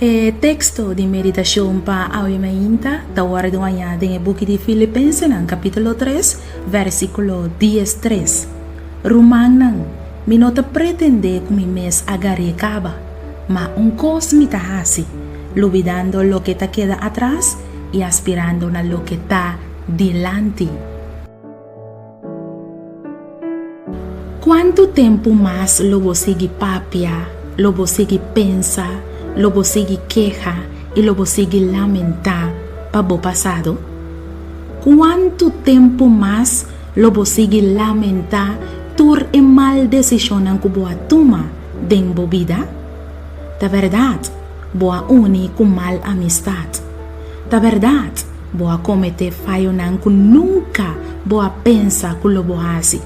E teksto di meditashon pa awe mainta ta wòrdu hañá den e buki di Filipensenan kapítulo tres, vèrsikulo diestres. Rumannan, mi no ta pretendé ku mi mes a gar'é kaba, ma un kos mi ta hasi, lubidando loke ta keda atras i aspirando na loke ta dilanti. Kuantu tempu mas lo bo sigui papia, lo bo sigui pensa, lo bo sigui keha i lo bo sigui lamentá pa bo pasado? Kuantu tempu mas lo bo sigui lamentá tur e mal desishonnan ku bo a tuma den bo bida? Ta bèrdat, bo a uni ku mal amistat. Ta bèrdat, bo a kometé fayonan ku nunka bo a pensa ku lo bo hasi.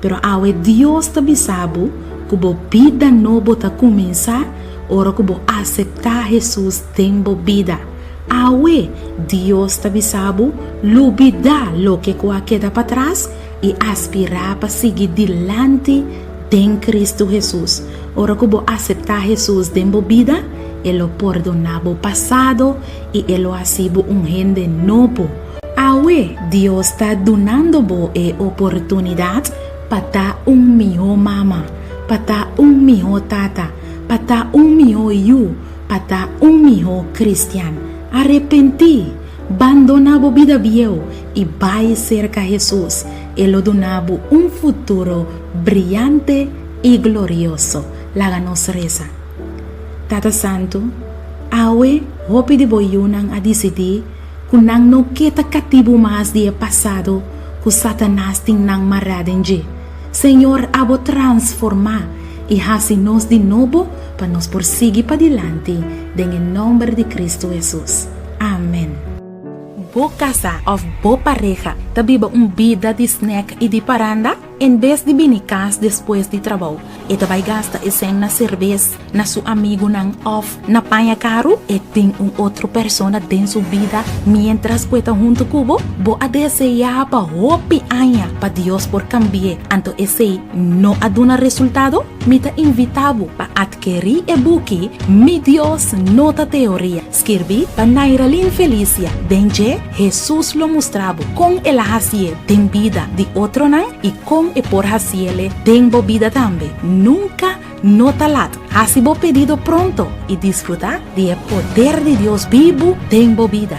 Pero awe Dios ta bisa bo ku bo bida nobo ta kuminsá ora ku bo aseptá Hesus den bo bida. Awe Dios ta bisa bo lubidá loke ku a keda patras i aspirá pa sigui dilanti den Kristu Hesus. Ora ku bo aseptá Hesus den bo bida, e lo pordoná bo pasado i e lo hasi bo un hende nobo. Awe Dios ta dunando bo e oportunidat pa ta un mihó mama, pa ta un mihó tata, pa ta un mihó yu, pa ta un mihó kristian. Arepentí! Bandoná bo bida bieu i bai serka Hesus. E lo duna bo un futuro briante i glorioso. Laga nos resa. Tata Santu, awe hopi di bo yunan a disidí ku nan no ke ta katibu mas di e pasado ku Satanas tin nan mará den dje. Señor, abo transformá i hasi nos di nobo pa nos por sigui padilanti den e nòmber di Kristu Hesus. Amen. Bo kasá òf bo pareha ta biba un bida di snèk i di paranda? En bes di bini kas despues di trabou, e ta bai gasta e sèn na serbes, na su amigunan òf na paña karu? E tin un otro persona den su bida miéntras ku e ta huntu ku bo? Bo a deseá pa hopi aña pa Dios por kambi'é, anto esei no a duna resultado? Mi ta invitá bo pa atkerí e buki Mi Dios No Ta Teoria, skirbí pa Nairalyn Felicia. Den dje, Hesus lo mustra bo kon el a hasié den bida di otronan i kon e por hasiele den bo bida tambe. Nunka no ta lat. Hasi bo pedido pronto i disfrutá di e poder di Dios bibu den bo bida.